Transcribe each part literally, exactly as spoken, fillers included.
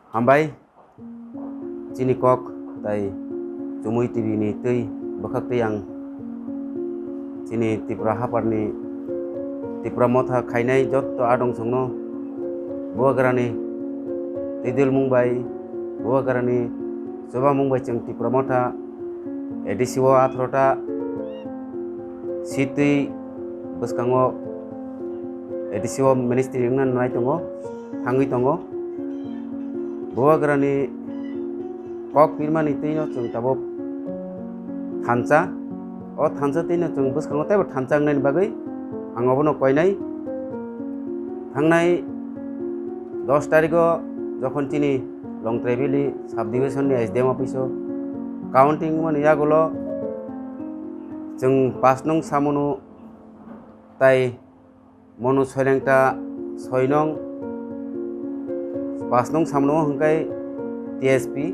Hambai, chini kok tai Chumui T V ni twi bwkhak twi ang chini Tripura haparni Tripura motha khainai jotto adong songno Bubagrani twidulmung bai, Bubagrani chubamung bai chwng Tripura motha A D C o atharo ta seat twi bwskango A D C o ministry wngna nai tongo, thangwi tongo. Bubagrani kok pirmani twino chwng tabuk thansa. O thansa twino chwng bwskango teibo thansa wngnani bagwi ang obono koinai. Thangnai dos tarigo jokhon chini Longtrai Valley subdivision ni S D M office o counting wngmani yagulo chwng pas nung samunu tai Monu Soilengta soi nung, pas nung samunu hwnkhe T S P,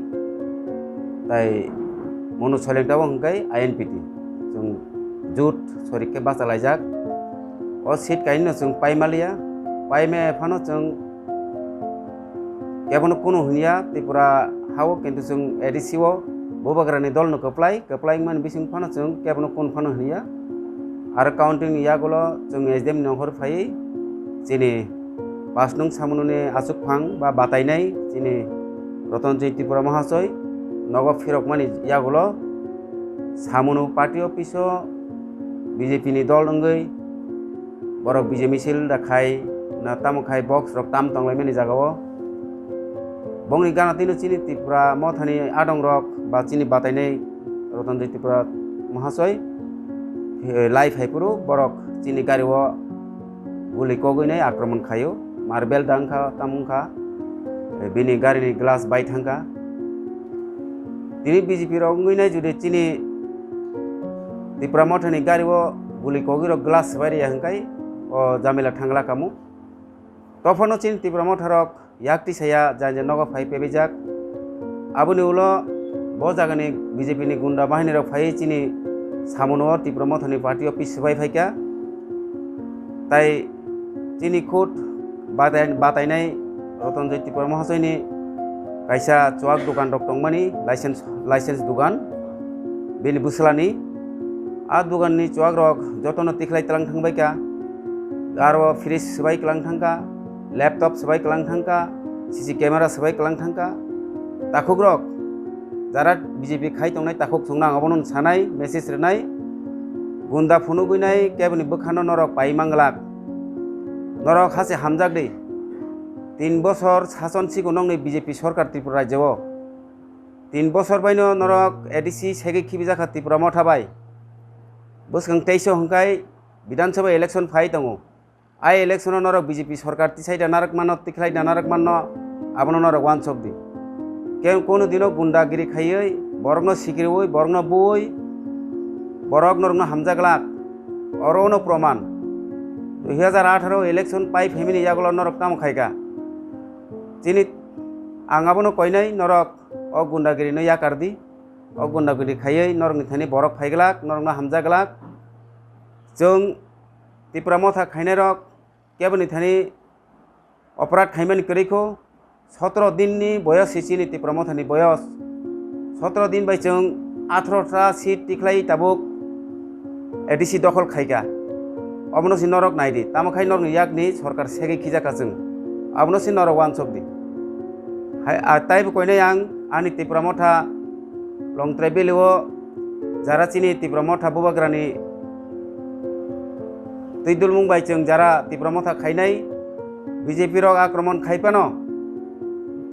tai Monu Soilengta bo hwnkhe I N P T. Chwng jut sori khe bachalaijak. O seat kainwino chwng paimaliya, paimaya phano chwng kebono kunu hwnya Tripura hao, kintu chwng A D C o Bubagrani dolno kwplai, kwplai wngmani bising phano chwng kebono kun phano hwnya. Aro counting ni yagulo chwng S D M ni nongkhor phaiwi chini pas nung samununi achukphang ba batainai chini Rotonjoi Tripura Mahasoi nogo phirokmani yagulo samunu party office o B J P ni dol wngwi borok B J misil da khai na tamo khai box rok tam tonglaimani jagao. Bongni gana tino chini Tripura mothani adong rok ba chini batainai Rotonjoi Tripura Mahasoi, eh, lai phai phuru borok chini gari o guli kogwi nai akromon khaio, marbel da wngkha, tamo wngkha, eh, bini gari ni glass bai thangkha. Tini B J P rok wngwi nai jodi chini Tripura mothani gari o guli kogwi rok glass swbai riya hwnkhe o jamila thangla kamo. Tophano chini Tripura motha rok yak tisaya janja nogo phai pebejak. Aboni ulo bo jagani B J P ni gunda bahini rok phai chini samuno Tripura mothani party office swbai phaikha. Tai chini khud batai-, batainai Rotonjoi Tripura Mahasoi ni kaisa chuak dukan rok tongmani, license, license dukan, bini bwswlani. A dukan ni chuak rok jotono tikhlai tlang thangbaikha. Aro fridge swbai kwlang thangkha, laptop swbai kwlang thangkha, C C camera swbai kwlang thangkha. Takhukrok, jara B J P khai tongnai takhuk chwngno ang obono sanai, message rwnai. Gunda phunugwinai keboni bwkhano norok pai manglak. Norok hase hamjak di. Tin bosor sason sigo nokni B J P sorkar Tripura rajyo o. Tin bosor baino norok A D C segwi khibijakha Tripura motha bai. Bwskang teisa hwnkhe Bidhan Sabha election phai tongo. A election o norok B J P sorkar tisai da narwk mano, tikhlai da narwk mano, abono norok uansuk di. Ke-, kunu dino gundagiri khaiwi, borokno sikiriwi, borokno buwi, borok norokno hamjak glak. Oro ono proman. Dui hajar atharo election pai phaimani yagulo norok tamo khaikha? Chini ang abono koinai, norok o gundagirino yakar di. O gundagiri khaiwi norokni thani borok phai glak, norokno hamjak glak. Chwng Tipra motha khainairok keboni thani operate khaimani kwrwi kho, sotro dinni boyos se chini Tipra mothani boyos. Sotro din bai chwng atharoh ta seat tikhlai tabuk A D C dokhol khaikha. Obono se norok nai di, tamo khai norokni yakni sorkar segwi khijakha chwng. Abono se norok uansuk di. Hai, a, taibo koinai ang ani Tipra motha Longtrai Valley o jara chini Tipra motha bubagrani twi dulmung bai chwng jara Tipra motha khainai B J P rok akromon khai phano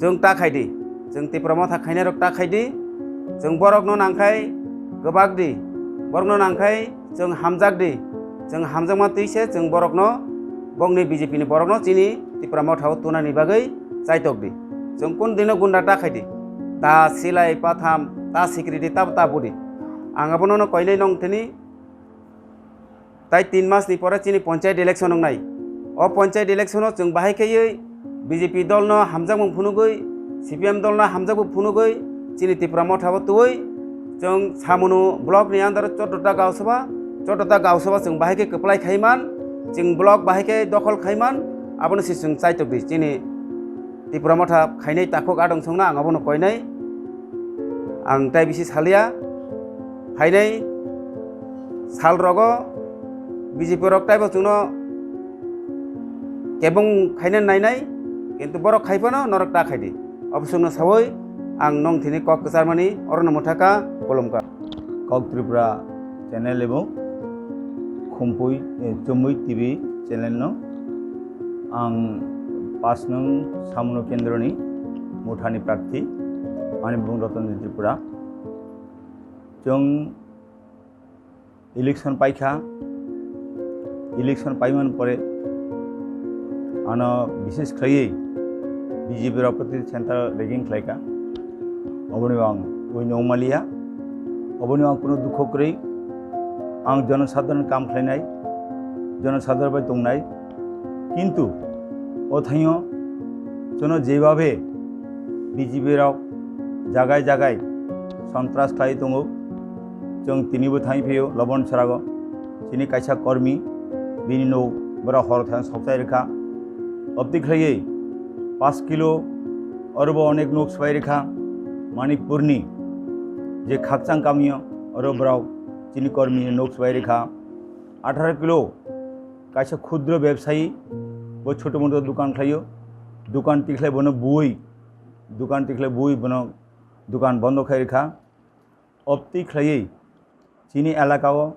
chwng ta khai di, chwng Tipra motha khainai rok ta khai di, chwng borok no nang khai kwbak di, borok no nang khai chwng hamjak di, chwng hamjakma twi se chwng borok no bongni B J P ni borok no chini Tipra motha o tunani bagwi chaitok di, chwng kun dino gunda ta khai di, ta silai patham ta sikri di ta ta budi, ang abono no koinai nong thini. Tai tin mas ni pore chini panchayat election wngnai. O panchayat election o chwng bahai khaiwi B J P dol no hamjakmung phunugwi, C P M dol no hamjakmung phunugwi, chini Tipra motha bo twiwi chwng Samunu block ni under o chotto ta gausabha, chotto ta gausabha chwng bahai khe kwplai khaiman, chwng block bahai khe dokhol khaiman, abono se chwng chaitok di chini Tipra Motha khainai takhuk adong songno ang abono koinai. Ang tai bisi salia. Phainai sal rogo B J P rok taibo chwngno kebong khaina nainai, kintu borok khai phano norok ta khai di. Obo chwngno sawi ang nong thini kok kwcharmani orono mwthaka kolomka. Kok Tripura channel ebong Khumpui, eh, Chumui T V channel no ang pas nung Samuno Kendroni Mothani prarthi, ani bumung Rotonjit Tripura. Chwng election paikha, election paimani pore ano bishesh khlaiwi B J P rok proti central rigging khlaikha, oboni ang ui nongmaliya, oboni ang kuno dukho kwrwi, ang jonosadharon kam khlainai, jonosadharon bai tongnai, kintu o thaio chwngno jebhabe B J P rok jagai jagai sontras khlai tongo, chwng tinibo thangwi phio Lobon Sarago chini kaisa kormi, bini nok borok hor thang sokchai rwkha, obti khlaiwi paanch kilo orobo onek nok swbai rwkha, Manipurni je Khakchang kamio oro borok chini kormi nok swbai rwkha, atharo kilo kaisa khudro bebsayi, bo choto moto dukan khlaio, dukan tikhlai bono bui, dukan tikhlai bui bono dukan bondo khai rwkha. Obti khlaiwi chini elakao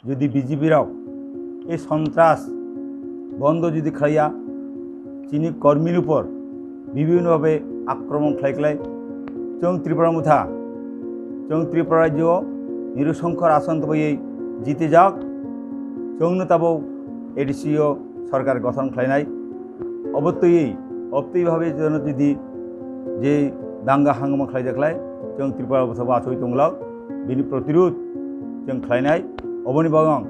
jodi B J P rok ei sontras bondo jodi khlaiya, chini kormini upor bibhinno bhabe akromon khlai khlai chwng Tripura Motha, chwng Tripura rajyo Niru Songkhor ason tubui jiti jak, chwngno tabuk A D C o sorkar gothon khlainai. Obo twi, obtwi bhabe jono jodi je danga hangma khlai jakhlai, chwng Tripura Motha bo achoi tonglak, bini protirud chwng khlainai. Oboni bagwi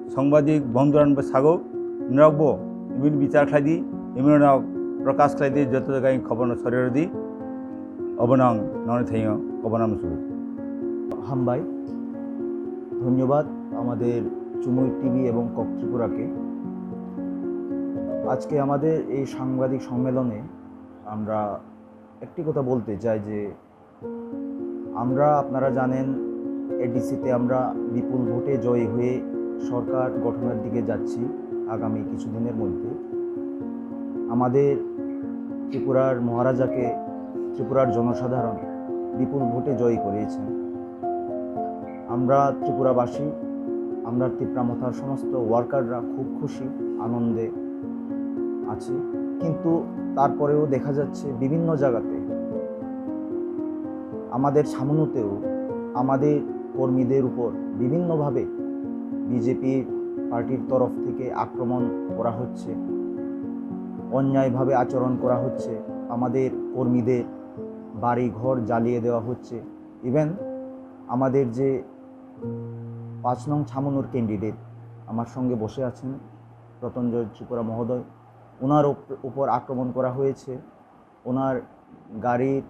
songbadik bondhuran bo sago, norok bo bini bichar khlai di, bini norok prokash khlai di, joto jaga khobor no sori rw di. Obono ang noni thaio kobona muchungo. হামবাই, ধন্যবাদ আমাদের চুমুই টিভি এবং কক ত্রিপুরাকে। আজকে আমাদের এই সাংবাদিক সম্মেলনে আমরা একটি কথা বলতে চাই যে আমরা, আপনারা জানেন, এডিসিতে আমরা বিপুল ভোটে জয়ী হয়ে সরকার গঠনের দিকে যাচ্ছি আগামী কিছুদিনের মধ্যে। আমাদের ত্রিপুরার মহারাজাকে ত্রিপুরার জনসাধারণ বিপুল ভোটে জয়ী করিয়েছেন। আমরা ত্রিপুরাবাসী, আমরা তিপ্রা মথার সমস্ত ওয়ার্কাররা খুব খুশি, আনন্দে আছি। কিন্তু তারপরেও দেখা যাচ্ছে বিভিন্ন জায়গাতে আমাদের ছামনুতেও আমাদের কর্মীদের উপর বিভিন্নভাবে বিজেপি পার্টির তরফ থেকে আক্রমণ করা হচ্ছে, অন্যায়ভাবে আচরণ করা হচ্ছে, আমাদের কর্মীদের বাড়ি ঘর জ্বালিয়ে দেওয়া হচ্ছে। ইভেন আমাদের যে পাঁচ নং ছামনুর ক্যান্ডিডেট আমার সঙ্গে বসে আছেন রতনজয় ত্রিপুরা মহোদয়, ওনার উপ-, উপর আক্রমণ করা হয়েছে, ওনার গাড়ির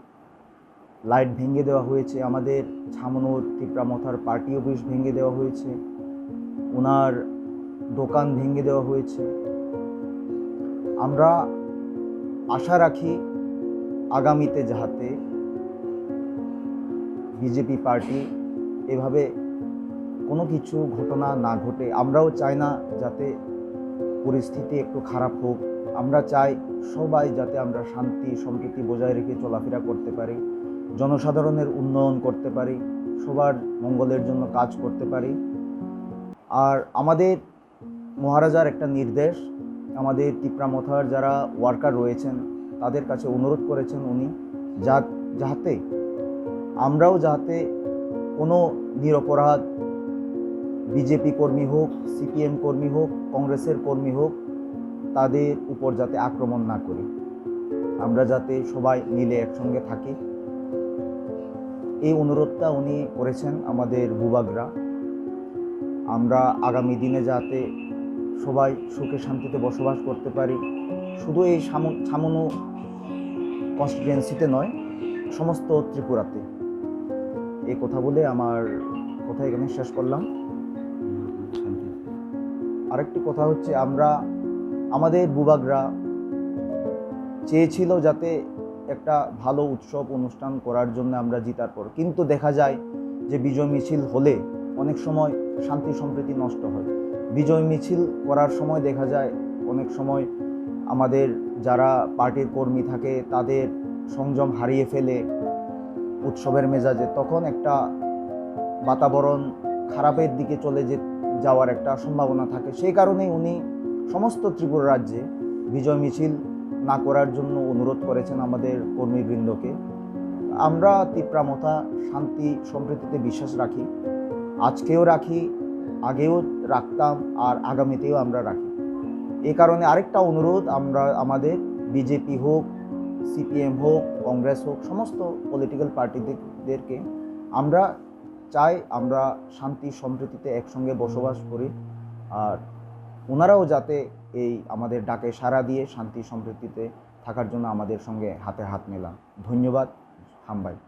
লাইট ভেঙে দেওয়া হয়েছে, আমাদের ছামনুর তিপ্রা মথার পার্টি অফিস ভেঙে দেওয়া হয়েছে, ওনার দোকান ভেঙে দেওয়া হয়েছে। আমরা আশা রাখি আগামীতে যাতে বিজেপি পার্টি এভাবে কোনো কিছু ঘটনা না ঘটে। আমরাও চাই না যাতে পরিস্থিতি একটু খারাপ হোক। আমরা চাই সবাই যাতে আমরা শান্তি সম্প্রীতি বজায় রেখে চলাফেরা করতে পারি, জনসাধারণের উন্নয়ন করতে পারি, সবার মঙ্গলের জন্য কাজ করতে পারি। আর আমাদের মহারাজার একটা নির্দেশ, আমাদের তিপ্রা মথার যারা ওয়ার্কার রয়েছেন তাদের কাছে অনুরোধ করেছেন উনি, যা-, যাতে আমরাও যাতে কোনো নিরপরাধ বিজেপি কর্মী হোক, সিপিএম কর্মী হোক, কংগ্রেসের কর্মী হোক, তাদের উপর যাতে আক্রমণ না করি, আমরা যাতে সবাই মিলে একসঙ্গে থাকি। এই অনুরোধটা উনি করেছেন আমাদের বুবাগরা। আমরা আগামী দিনে যাতে সবাই সুখে শান্তিতে বসবাস করতে পারি, শুধু এই সামু-, ছামনু কনস্টিটুয়েন্সিতে নয়, সমস্ত ত্রিপুরাতে। এই কথা বলে আমার কথা এখানে শেষ করলাম। আরেকটি কথা হচ্ছে, আমরা আমাদের বুবাগরা চেয়েছিল যাতে একটা ভালো উৎসব অনুষ্ঠান করার জন্য আমরা জিতার পর, কিন্তু দেখা যায় যে বিজয় মিছিল হলে অনেক সময় শান্তি সম্প্রীতি নষ্ট হয়। বিজয় মিছিল করার সময় দেখা যায় অনেক সময় আমাদের যারা পার্টির কর্মী থাকে তাদের সংযম হারিয়ে ফেলে উৎসবের মেজাজে, তখন একটা বাতাবরণ খারাপের দিকে চলে যে যাওয়ার একটা সম্ভাবনা থাকে। সেই কারণেই উনি সমস্ত ত্রিপুরা রাজ্যে বিজয় মিছিল না করার জন্য অনুরোধ করেছেন আমাদের কর্মীবৃন্দকে। আমরা তিপ্রা মথা শান্তি সম্প্রীতিতে বিশ্বাস রাখি, আজকেও রাখি, আগেও রাখতাম, আর আগামীতেও আমরা রাখি। এ কারণে আরেকটা অনুরোধ, আমরা আমাদের বিজেপি হোক, সিপিএম হোক, কংগ্রেস হোক, সমস্ত পলিটিক্যাল পার্টিদেরকে আমরা চাই আমরা শান্তি সম্প্রীতিতে একসঙ্গে বসবাস করি, আর ওনারাও যাতে এই আমাদের ডাকে সাড়া দিয়ে শান্তি সম্প্রীতিতে থাকার জন্য আমাদের সঙ্গে হাতে হাত মেলান। ধন্যবাদ। হামবাই।